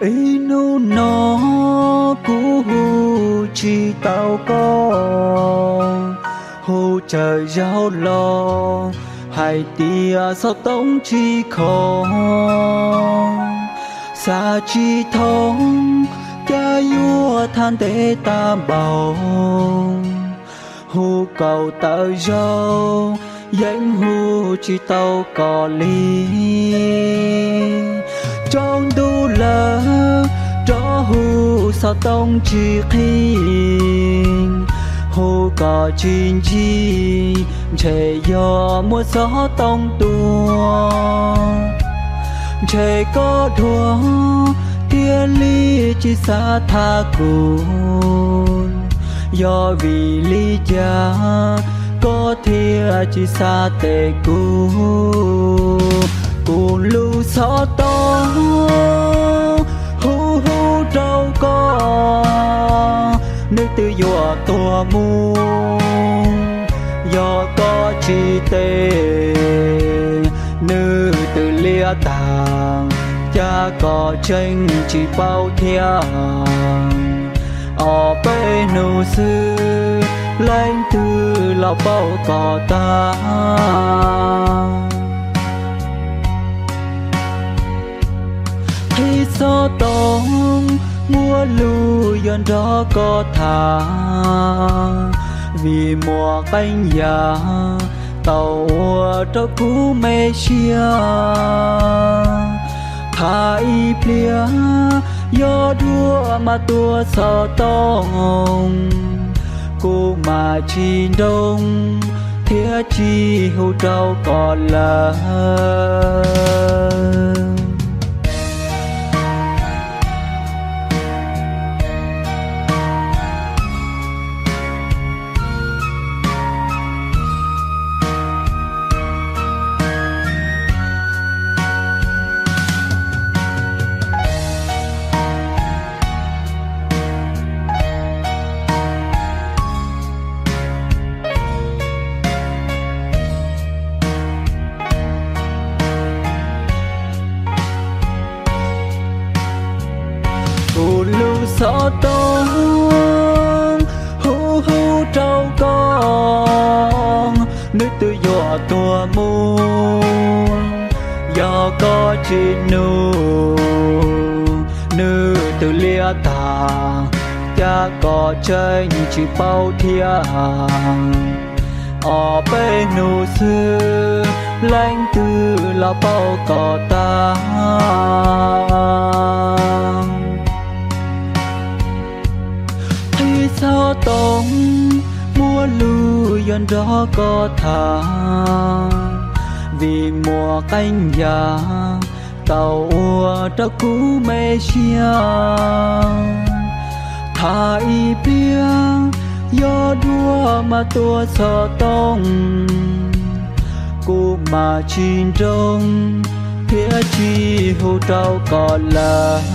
Ib hnub no kuv hu tsis tau koj, hu tsawg zaus los hais tias xov tooj tsis kho. Xav tsis thoob, cas yuav tham ntev tag npaum, hu kaum tawm zaus yeej hu tsis tau koj li. Tsaus ntuj lawm, rov hu xov tooj tsis qhi, hu koj tsis ntsib, ntshe yog muaj xov tooj tuaj. Ntshe koj dhuav thiaj li tsis xav tham kuv, yog vim li cas koj thiaj tsis xav teb kuv? Kuv lub xov tooj hu hu rau koj, nws twb yuav tuag mus. Yog koj tsis teb, nws twb liab tag, cas koj tseem tsis paub thiab? Ob peb hnub xwb, leej twg los paub koj tag? Qhib xov tooj muaj lus yuav nrog koj tham, vim muaj qee yam tau ua rau kuv me siab. Tham ib pliag, yog dua mas tuaj xov tooj, kuv mam tsis nroo thiab tsis hu rau koj lawm. Kuv lub xov tooj hu hu rau koj, nws twb yuav tuag mus. Yog koj tsis nug, nws twb liab tag, cas koj tseem tsis paub thiab? Ob peb hnub xwb, leej twg los paub koj tag? Qhib xov tooj muaj lus yuav nrog koj tham, vim muaj qee yam tau ua rau kuv me siab. Tham ib pliag, yog dua mas tuaj xov tooj, kuv mam tsis nroo thiab tsis hu rau koj lawm.